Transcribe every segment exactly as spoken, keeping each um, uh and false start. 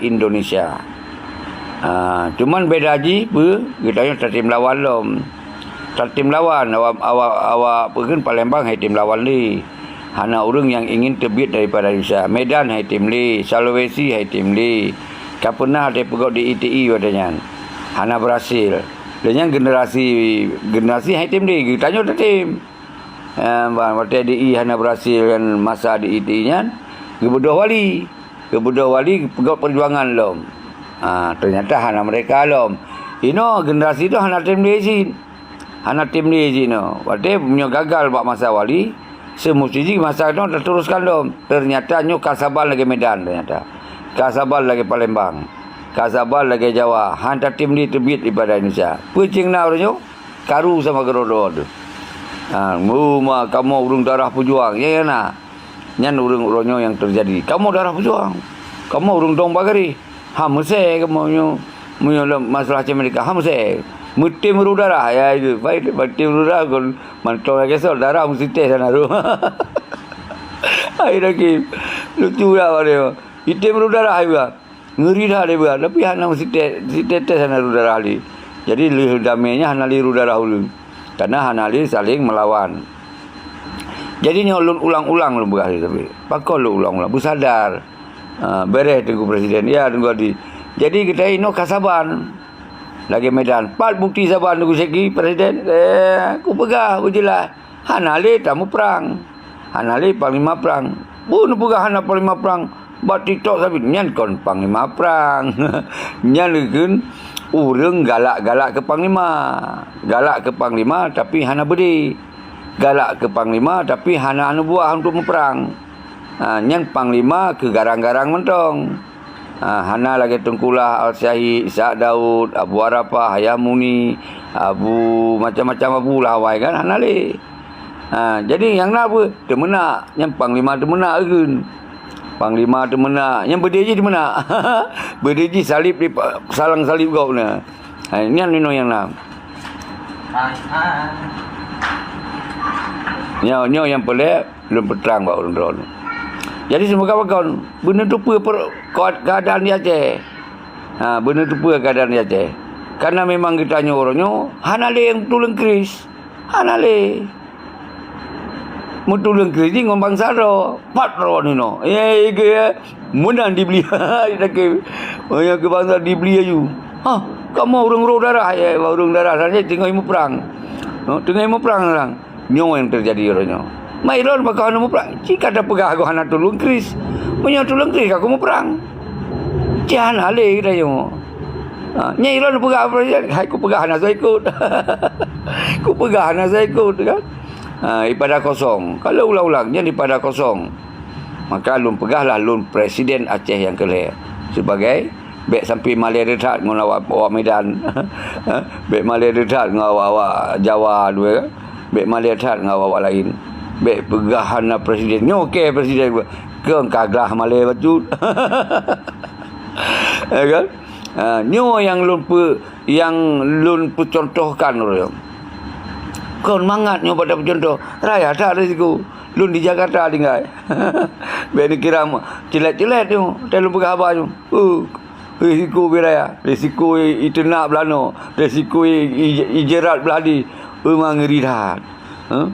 Indonesia. Ha, cuman beda jih peue, geutanyoe tatem lawan lom. Tatem lawan, awak, awak, awak peue kheun Palembang hai tem lawan lé. Hana ureuëng nyang ingin teubiet daripada Indonesia. Medan hai tem lé, Sulawesi hai tem lé. Ka peunah teupeugöt di I T I watée nyan. Hana berhasil. Lé nyan generasi, generasi hai tem lé, geutanyoe tatem. Eh, watée di I hana berhasil nyan masa di I T I nyan, geubeudôh wali. Geubeudôh wali peugöt perjuangan lom. Ha, ternyata hana mereka lom. Inoe generasi tu hana tem lé cit. Hana tem lé cit inoe. Watée meunyoe gagal bak masa wali, semusti jih masa nyoe terteruskan lom. Ternyata nyoe ka saban lagée Medan ternyata. Ka saban lagée Palembang. Ka saban lagée Jawa. Hana tem lé teubiet daripada Indonesia. Peue cing na ureuëng nyoe? Karu sama keudroe-droe teuh. Ha, mu ma kamoe ureuëng darah pejuang. Ya, ya na. Nyan ureuëng uroe nyoe nyang teujadi. Kamoe darah pejuang. Kamoe ureuëng dong bak garéh. Ha meusé kamoe nyoe, meunyoe lam masalah Amerika, ha meusé. Meutem rôh darah, ya itu. Baik, meutem rôh darah kon mantong lagée soe darah meusitéh sana tu. Hai Rakim. Lucu dah pada. Item rôh darah juga. Ngeri that lé beuh, tapi hana meusitet, sitet-tet hana rôh darah lé. Jadi lheueh damé nyan hana lé rôh darah ulôn. Karena hana lé saléng meulawan. Jadi nyoe lôn ulang-ulang lôn peugah lé, tapi pakon lôn ulang-ulang? Beusadar. Ha, beureh Teungku Presiden. Ya, Teungku Adi. Jadi geutanyoe inoe ka saban. Lagée Medan. Pat bukti saban Teungku Syeki Presiden? Eh, kupeugah beujeulaih. Hana lé tamuprang. Hana lé panglima prang. Peue neupeugah hana panglima prang? Bak TikTok sabe nyan kon panglima prang. Nyan geukheun ureuëng galak-galak keu panglima. Galak keu panglima tapi hana beudé. Galak keu panglima tapi hana aneuk buah untuk muprang. Ha, nyan panglima keu garang-garang mantong. Ha, hana lagée Teungku Lah Al-Syahid, Ishak Daud, Abu Arafah, Hayam Muni, Abu macam-macam Abu lah awai kan, hana lé. Ha, jadi nyang na peue? Teumeunak, nyang panglima teumeunak geukheun. Panglima teumeunak, nyang beudé jih teumeunak. Beudé jih salib di pa-, salang salib gob na. Ha, nyan inoe nyang na. Nyoe, nyoe nyang peulée. Lôn peutrang bak ureuëng droeneuh. Jadi seumoga pakon, beuneuteupeu per-, keuad-, keuadaan di Aceh. Ha, beuneuteupeu keuadaan di Aceh. Karena memang geutanyoe uroe nyoe hana lé nyang tuleueng kriet. Hana lé. Meutuleueng kriet jih ngon bansa droe. Pat droeneuh nyoe. Ye, ye, ye. Meunan dibeli. Meunyoe keu bansa dibeli aju. Ha, kamoe ureuëng rôh darah, ya, ureuëng darah saja teungoh muprang. Ha, teungoh muprang orang. Nyoe nyang teujadi uroe nyoe. Mai lôn bak keuh hana muprang. Cit ka tapeugah keuh hana tuleueng kriet. Meunyoe tuleueng kriet ka keuh muprang. Cit hana lé geutanyoe. Ha, nyan lôn peugah apa saja, hai kupeugah hana soe ikot. Kupeugah hana soe ikot kan. Ha, ipada kosong. Kalau ulang-ulang nyan ipada kosong. Maka lôn peugahlah lôn Presiden Aceh nyang keu lhée. Sebagai Bék sampai malée that ngon awak, awak Medan. Bék malée that ngon awak-awak Jawa dua kan. Bék malée that ngon awak-awak laén. Bék peugah hana presiden. Nyoe keu presiden kon ka glah malée bacut. Ya kan? Ha, nyoe nyang lôn peu-, nyang lôn peucontohkan uroe nyoe. Kon mangat nyoe bak tapeucontoh. Raya that risiko. Lôn di Jakarta tinggai. Bék neukira celet-celet nyoe. Teuh lôn peugah haba nyoe. Uh, Risiko biraya, risiko i-, iteunak beulanoe, risiko i-, i-, ijerat beuladi, memang ngeri that. Huh?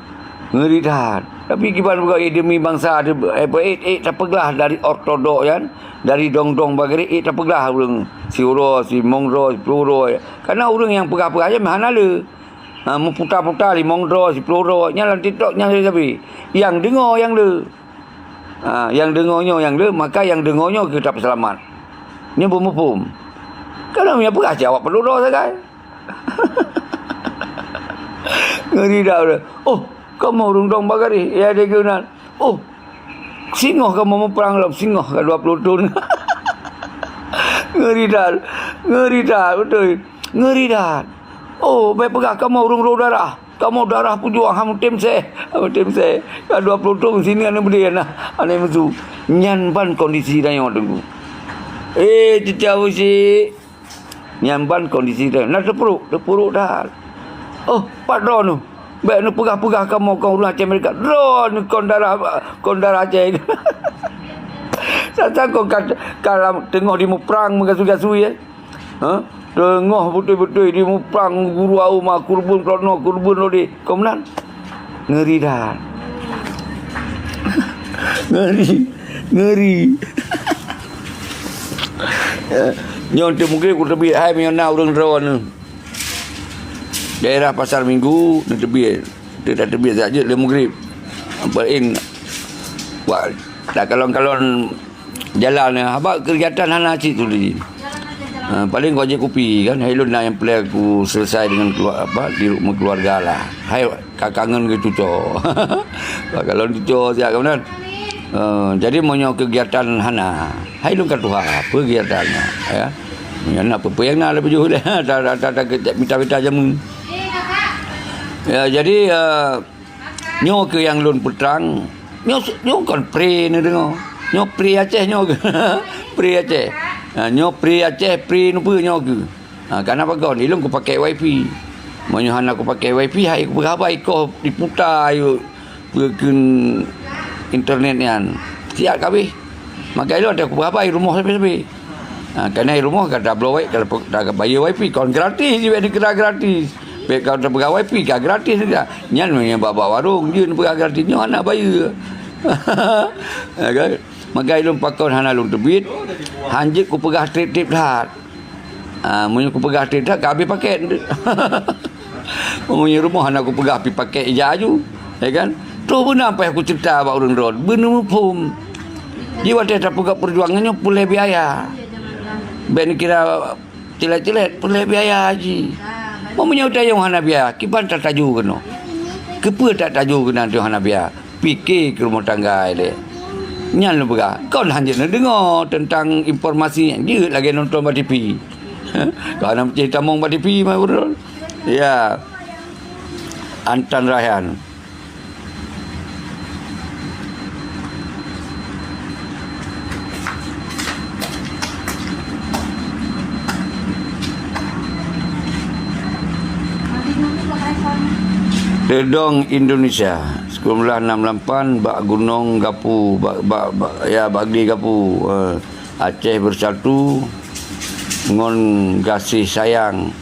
Ngeri that. Tapi kiban buka demi bangsa, eh, eh, eh, tapeuglah dari ortodok yan, dari dong-dong bageri, eh, tapeuglah ureuëng si uroe, si mongdroe, si peluroe. Karena ureuëng nyang peugah-peugah je hana le. Ha, meuputa-puta limong droe, siploh droe, nyan lam TikTok nyan sabe-sabe. Nyang deungoe nyang le. Ha, nyang deungoe nyoe nyang le, maka nyang deungoe nyoe keu tapeuseulamat. Nyoe beumuphom. Kalau nyang peugah cit awak padub droe sagai. Ngeri dak udah. Oh, kamoe ureuëng dong bagaréh, ya deh geunan. Oh, singoh kamoe muprang lom, singoh ka dua puluh thon. Ngeri that, ngeri that, beutôi. Ngeri that. Oh, bék peugah kamoe ureuëng rôh darah. Kamoe darah peujuang, han mutem seh, han mutem seh. Ka dua puluh thon sinan beudé na, aneuk musu. Nyan ban kondisi tanyoe teungku. Eh, cicak usi. Nyan ban kondisi tanyoe. Na teupuruk, teupuruk that. Oh, pat droeneuh. Bék neupeugah-peugah kamoe kon ureuëng Aceh Amerika. Droeneuh kon darah, kon darah Aceh. Sasa kok ka, ka lam, teungoh dimuprang meugasui-gasui, eh? Ha? Teungoh beutôi-beutôi dimuprang guru au ma kurban keulok noe, kurban lodeh. Kok meunan? Ngeri that. Ngeri. Ngeri. Nyoe teuh mungkin kuteubiet hai meunyoe na ureuëng droeneuh. Daerah Pasar Minggu neuteubiet. Teuh tateubiet sajak jeuet lé mugrib. Paling wah, takalon-kalon jalan, haba kegiatan hana cit tu lagi. Ha, paling kau jeuet kupi kan, hai lôn na nyang peureulée ku selesai dengan keluar, apa, di ru-, keluarga lah. Hai ka kangen ke cuco. Takalon cuco siat kan. Ha, jadi meunyoe kegiatan hana, hai lôn ka tuha, apa kegiatan ya? Meunyoe na peue-peue nyang na leubeh jauh lé, ta, ta, ta, ta, mita-mita jameun. Ya, jadi, eh, nyoe keuh nyang lôn peutrang. Nyoe, nyoe kon pre neudeungoe. Nyoe pre Aceh nyoe keuh. Pre Aceh. Ha, nyoe pre Aceh, pre nupeue nyoe keuh. Ha, kana pakon, ilôn kupakai wifi. Meunyoe hana kupakai wifi, hai kupeugah haba ikoh diputa yue peue kheun internet nyan. Siat kabeh. Maka ilôn ata kupeugah haba i rumoh sabe-sabe. Ha, kana i rumoh ka tabloe wi-, ka, ka bayeue wifi, kon gratis, jeuet dikira gratis. Bèk ka tapeugah wifi ka gratis juga. Nyan meunyoe bak-bak warong, jeuet peugah gratis, nyoe hana bayeue. Ya kan? Maka ilôn pakon hana lôn teubiet, hanjeuet kupeugah trép-trép that. Ah, meunyoe kupeugah trép that, ka habéh pakét. Meunyoe rumoh hana kupeugah pi pakét ija aju, ya kan? Troh beuna paih kuceurita bak ureuëng droe, beuneuh muphom. Ji watée tapeugah peujuangan nyoe peureulée biaya. Bèk neukira cilet-cilet, peureulée biaya ji. Meunyoe tayong hana biaya, kiban tataju keunoe. Keupeue tataju keunoe tayong hana biaya? Pike keu rumoh tangga ilée. Nyan lôn peugah, kon hanjeuet neudeungoe teuntang informasi nyang jeuet lagée nonton bak T V. Hah? Kau hana meuceh tamong bak T V mah, Bro. Ya. Antan Raihan. Teudong Indonesia, sikureueng blah nam lapan bak Gunong Gapu, bak, bak, bak, ya, bak Gede Gapu, eh, Aceh Bersatu ngon Gaséh Sayang.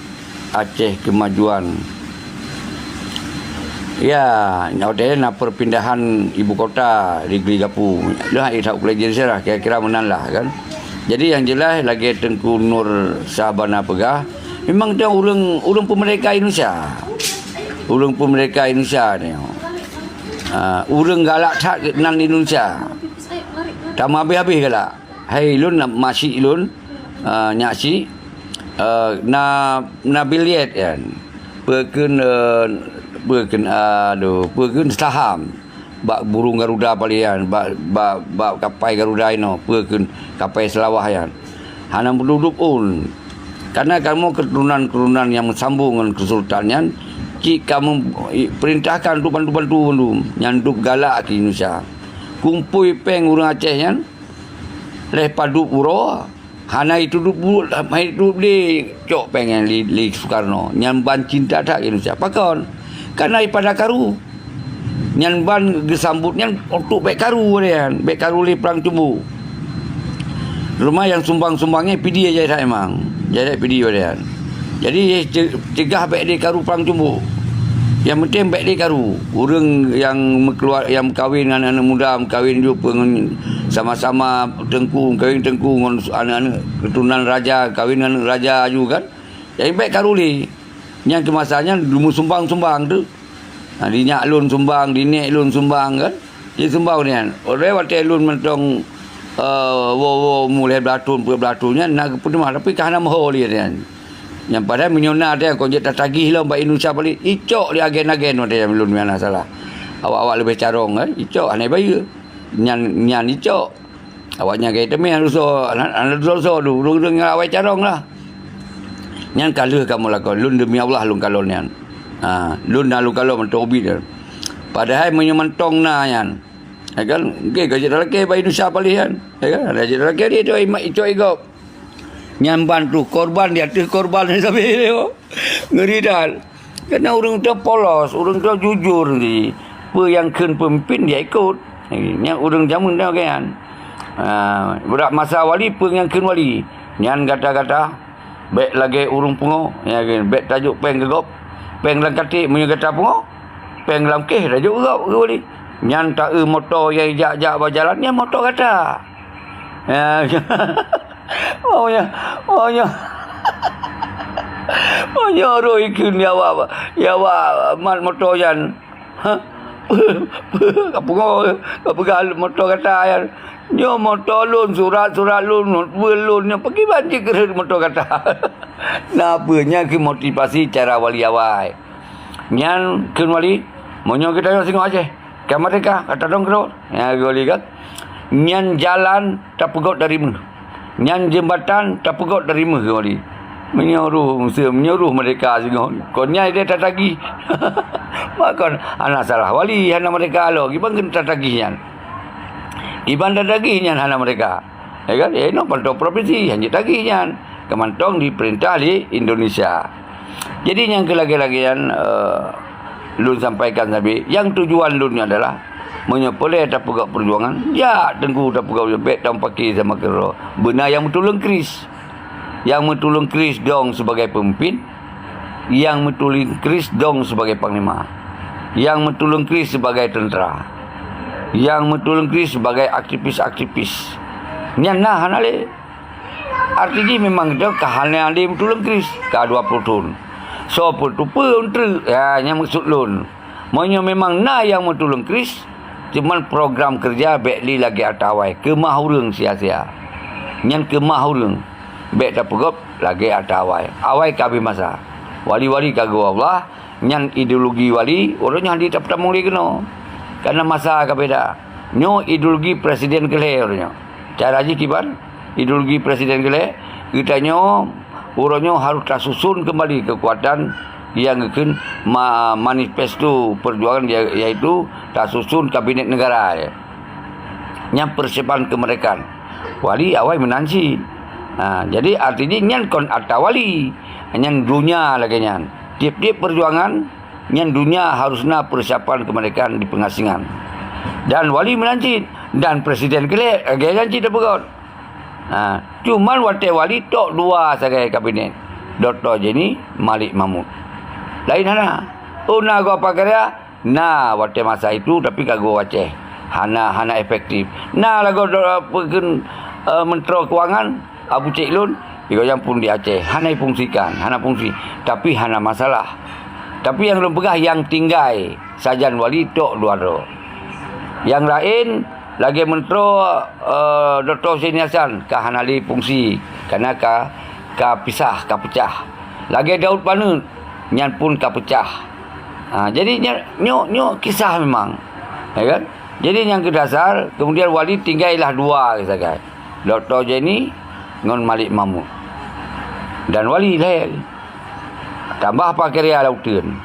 Aceh Kemajuan. Ya, nyoe teuh na perpindahan ibu kota di Gede Gapu. Dah, eh, that ulée jadi sejarah, kira-kira meunan lah, kan. Jadi, nyang jeulaih, lagée Teungku Nur Sabana peugah, memang teuh ureuëng, ureuëng peumerdeka Indonesia. Ureuëng peumerdeka Indonesia nyoe. Ah, ureuëng galak that nan Indonesia. Tamah habéh-habéh galak. Hai lôn, na, masyik lôn, ah, nyak syik, ah, na, na bilét nyan. Peue kheun, eh, peue kheun, aduh, peue kheun saham bak burông Garuda paléh nyan, bak, bak, bak kapai Garuda inoe, peue kheun kapai Seulawah nyan. Hana meudup-dup ôn. Karena kamoe keuturonan-keuturonan nyang meusambông ngon keusultan nyan, cit kamoe i-, peurintahkan untuk bantu-bantu bandum nyang dub galak keu Indonesia. Kumpôi péng ureuëng Aceh nyan, lheueh padub uroe, hana jitudub buet, hana jitudub lé cok péng nyan lé, lé Sukarno. Nyan ban cinta that keu Indonesia. Pakon? Karena jipada karu. Nyan ban geusambot nyan untuk bék karu watée nyan, bék karu lé prang cumbok. Teuma nyang sumbang-sumbang nyan pidie jai that memang. Jai that pidie watée nyan. Jadi, ce-, cegah bék lé karu prang cumbok. Nyang penting bék lé karu. Ureuëng nyang meukeulua-, nyang meukawen ngon aneuëk muda, meukawen jeuet peue ngon sama-sama teungku, meukawen teungku ngon aneuëk-aneuëk keuturonan raja, kawen ngon aneuëk raja aju kan. Jadi, bék karu lé. Nyan keu masa nyan meuseumbang-seumbang teuh. Ha, di nyak lôn sumbang, di nèk lôn sumbang kan. Jiseumbang nyan. Oleh watée lôn mantong, eh, woe-woe mulai blah thon, peuet blah thon nyan na geupeuteumah, tapi ka hana meuho lé nyan. Nyang padahai meunyoe na teuh kon jeuet tatagih lom bak Indonesia paléh, icok lé agen-agen watée nyan lôn nyang na salah. Awak-awak leubeh carông kan, icok hana bayeue. Nyan, nyan icok. Awaknyan ka jiteumé hana dosa, hana, hana dosa-dosa tu. Ureuëng-ureuëng nyang awai carông lah. Nyan ka lheueh kamoe lakoe. Lôn demi Allah lôn kalon nyan. Ha, lôn na lôn kalon mantong ubit nyan. Padahai meunyoe mantong na nyan, ya kan? Oke, ka jeuet talakée bak Indonesia paléh nyan. Ya kan? Ada jeuet talakée dia tu, ima-, icok igop. Nyan ban tu korban di ateueh korban sabe dia. Ngeri that. Karena ureuëng tu polos, ureuëng tu jujur di. Peue nyang kheun peumimpin dia ikot. Nyan ureuëng jameun dah kan. Ha, brat masa wali peue nyang kheun wali. Nyan gata-gata bék lagée ureuëng pungo, ya, bék tajok péng keu gob. Péng lam katék meunyoe gata pungo, péng lam kéh tajok keu gob keu wali. Nyan taeu moto nyang jak-jak bak jalan, nyan moto gata. Ya, maunya, maunya, maunya roh ikheun ya wa, ya wa mat moto nyan. Ha? Ka pungo, ka peugah moto gata nyan. Nyoe moto lôn, surat-surat lôn, buet lôn, nyoe pakriban jih keu moto gata. Na peue nyan keu motivasi cara wali awai. Nyan kheun wali, meunyoe geutanyoe singoh Aceh, ka merdeka, ka tadong keudroe. Nyan kheun wali kan. Nyan jalan tapeugot dari meuh. Nyan jeumbatan tapeugot dari meuh keu wali. Meunyoe roh meuseu, meunyoe roh merdeka singoh. Kon nyan ideh tatagih. Makon hana salah wali, hana merdeka lo. Kiban keu tatagih nyan. Kiban tatagih nyan hana merdeka. Ya kan? Ya, inoe pantoe provinsi, hana tagih nyan. Keumantong diperintah lé Indonesia. Jadi nyang keu lagée-lagée nyan, eh, lôn sampaikan sabe, nyang tujuan lôn nyoe adalah meunyoe peureulée tapeugot peujuangan, jak teungku tapeugot bék tameupaké sama keudroe. Beuna nyang meutulông kris. Nyang meutulông kris dong sibagai peumimpin, nyang meutulông kris dong sibagai panglima, nyang meutulông kris sibagai teuntara, nyang meutulông kris sibagai aktivis-aktivis. Nyan na hana lé. Arti jih memang geutanyoe ka hana lé meutulông kris, ka dua ploh thon. Soe peutupeue untreuk, ya, nyang meukeusut lôn. Meunyoe memang na nyang meutulông kris, cuman program keureuja bék lé lagée ata awai, keumah ureuëng sia-sia. Nyan keumah ureuëng, bék tapeugot lagée ata awai. Awai ka habéh masa. Wali-wali ka geuwoe Allah, nyan ideologi wali, uroe nyoe hana tapeutamong lé keunoe. Karena masa ka beda. Nyoe ideologi presiden keu lhée uroe nyoe. Cara jih kiban, ideologi presiden keu lhée, geutanyoe uroe nyoe harôh tasusun keumbali keukuatan nyang geukheun ma-, manifesto peujuangan, ya-, yaitu tasusun kabinet negara, ya. Nyan persiapan kemerdekaan. Wali awai meunan cit. Ha, jadi arti jih nyan kon ata wali. Nyan donya lagée nyan. Tieb-tieb peujuangan nyan donya harôh na persiapan kemerdekaan di pengasingan. Dan wali meunan cit, dan presiden keu lhée lagée nyan cit tapeugot. Ha, cuman watée wali tok dua sagai kabinet, Doktor Jenny, Malik Mahmud. Laén hana. Oh, na gob pakarya, na watée masa itu, tapi ka geuwoe Aceh. Hana, hana efektif. Na lagoe do-, apa kheun, eh, Menteri Keuangan, Abu Cik Lun, igoe nyan pun di Aceh. Hana difungsikan, hana fungsi. Tapi hana masalah. Tapi nyang lôn peugah nyang tinggai sajan wali tok dua droe. Nyang laén lagée Menteri, eh, Doktor Hussein Hasan ka hana lé fungsi, karena ka, ka pisah, ka peucah. Lagée Daud Paneut, nyan pun ka peucah. Ha, jadi nya-, nyoe, nyoe kisah memang. Ya kan? Jadi nyang keudasar, kemudian wali tinggai lah dua sagai. Doktor Jenny ngon Malik Mahmud. Dan wali lhée. Tambah pakarya lam uteuen.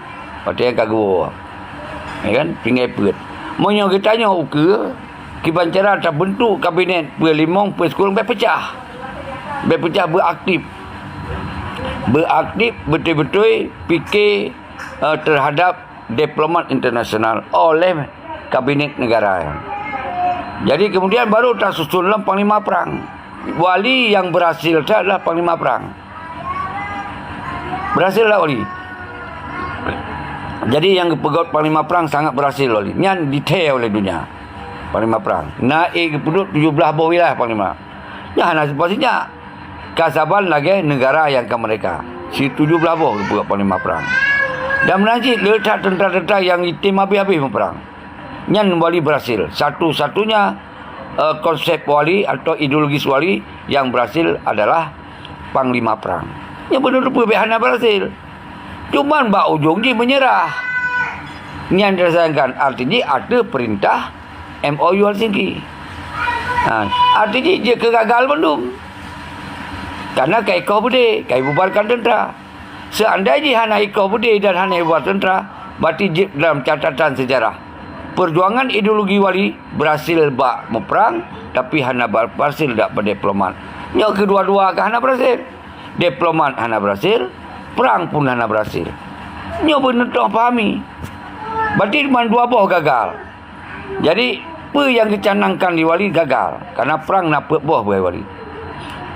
Watée ka geuwoe. Ya kan? Tinggai peuet. Meunyoe geutanyoe ukeue, kiban cara tabentuk kabinet peulimong, peusikureueng, bék peucah. Bék peucah, beuaktif. Beuaktif beutôi-beutôi pike, eh, terhadap diplomat internasional oleh kabinet negara. Jadi kemudian baru tasusun lom panglima perang. Wali nyang berhasil that adalah panglima perang. Berhasil tak wali? Jadi nyang geupeugot panglima perang sangat berhasil wali. Nyan dithèe oleh dunia. Panglima perang. Na ék geupeuduek tujoh blaih boh wilayah panglima. Nyan hana sipa sinyak. Ka saban lagée negara nyang ka merdeka. Situjoh blaih boh geupeugah panglima perang. Dan meunan cit le that teuntara-teuntara nyang item habéh-habéh meupeurang. Nyan wali berhasil. Satu-satunya, eh, konsep wali atau ideologis wali nyang berhasil adalah panglima perang. Nyang beuneuteupeu bék hana berhasil. Cuman bak ujong jih menyerah. Nyan disayangkan, arti jih ateueh perintah M O U Helsinki. Ha, arti jih jeuet keu gagal bandum. Karena ka ikoh beudé, ka ibubarkan teuntara. Seandai jih hana ikoh beudé dan hana ibubar teuntara, berarti jeuet dalam catatan sejarah. Perjuangan ideologi wali berhasil bak meuprang, tapi hana ber-, berhasil bak diplomat. Nyoe keudua-dua ka hana berhasil. Diplomat hana berhasil, perang pun hana berhasil. Nyoe beuneutoh pahami. Berarti mandua boh gagal. Jadi, Peue nyang geucanangkan lé Walid gagal, karena prang na peuet boh beugai Walid.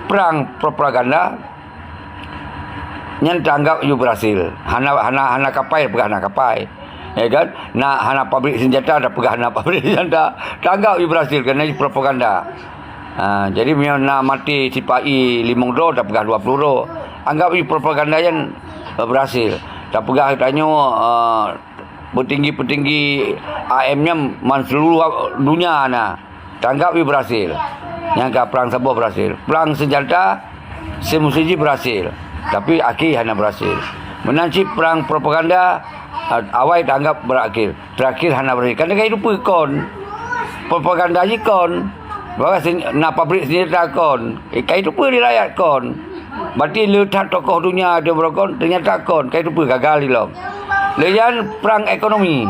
Prang propaganda nyan taanggap yue berhasil. Hana, hana, hana kapai, peugah hana kapai. Ya kan? Na hana pabrik senjata, tapeugah hana pabrik senjata. Taanggap yue berhasil karena yue propaganda. Ha, jadi meunyoe na maté sipa-i limong droe, tapeugah dua puluh droe. Anggap yue propaganda nyan, eh, berhasil. Tapeugah tanyoe, eh, Peutinggi-peutinggi A M nyan man seuluruh dunia na. Tanggap jih berhasil. Nyang ka prang saboh berhasil. Prang senjata, simusuh jih berhasil. Tapi akhé hana berhasil. Meunan cit prang propaganda, awai tanggap berakhir. Terakhir hana berhasil. Karena ka jiteupeue kon. Propaganda jih kon. Bahwa sen-, na pabrik senjata kon. Eh, ka jiteupeue di rakyat kon. Berarti le that tokoh dunia tu beurokon, ternyata kon, ka jiteupeue gagal ilom. Lé nyan prang ekonomi.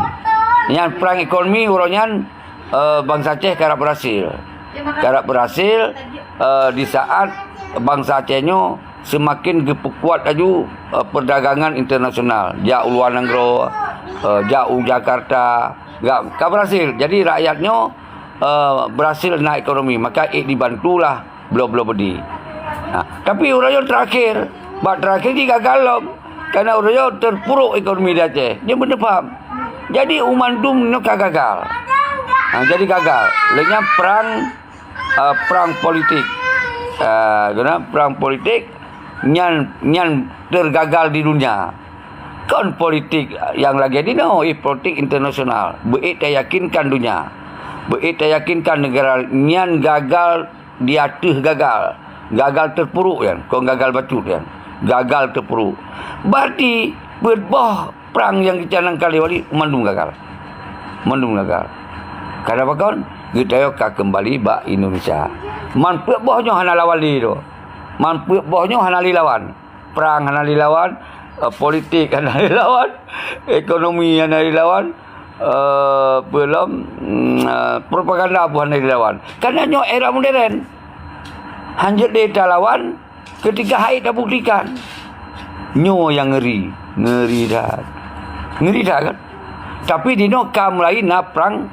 Nyan prang ekonomi uroe nyan, eh, bansa Aceh karab berhasil. Karab berhasil, eh, di saat bansa Aceh nyoe semakin geupeukuat laju, eh, perdagangan internasional. Jak u luwa nanggroe, eh, jak u Jakarta, ka, ka berhasil. Jadi rakyat nyoe, eh, berhasil na ekonomi, maka ék dibantulah bloe-bloe beudé. Ha, tapi uroe nyoe terakhir, bak terakhir jih gagal lom. Karena uroe nyoe terpuruk ekonomi di Aceh. Nyoe beuteupeue. Jadi, u mandum nyoe ka gagal. Ha, jadi gagal. Lé nyan prang, eh, prang politik. Eh, kena prang politik nyan, nyan tergagal di dunia. Kon politik nyang lagée jinoe, eh, politik internasional. Beuék tayakinkan dunia. Beuék tayakinkan negara nyan gagal di ateueh gagal. Gagal terpuruk nyan, kon gagal bacut nyan. Gagal terpuruk. Berarti peuet boh prang nyang geucanangkan lé Walid mandum gagal. Mandum gagal. Karena pakon? Geutanyoe ka keumbali bak Indonesia. Man peuet boh nyoe hana lawan lé tu. Man peuet boh nyoe hana lé lawan. Prang hana lé lawan, eh, politik hana lé lawan, ekonomi hana lé lawan, eh, peue lom, mm, eh, propaganda pun hana lé lawan. Karena nyoe era modern. Hanjeuet lé talawan ketika hai tabuktikan. Nyoe nyang ngeri, ngeri that. Ngeri that kan? Tapi dinoe ka mulai na prang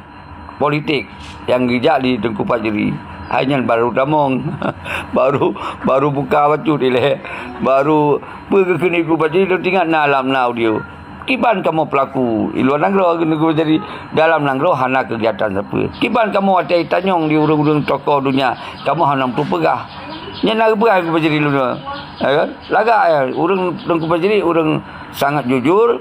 politik nyang geujak di Teungku Fajri. Hai nyan baru tamong. Baru, baru buka bacut ilée. Baru peue geukheun Teungku Fajri, lôn teuingat na lam na audio. Kiban kamoe peulaku i luwa nanggroe, kheun Teungku Fajri, dalam nanggroe hana keugiatan sapeue. Kiban kamoe watée tanyong di ureuëng-ureuëng tokoh dunia, kamoe hana meutupeugah. Nyan na geupeugah Teungku Fajri lôn. Ya kan? Lagak ya, ureuëng Teungku Fajri ureuëng sangat jujur,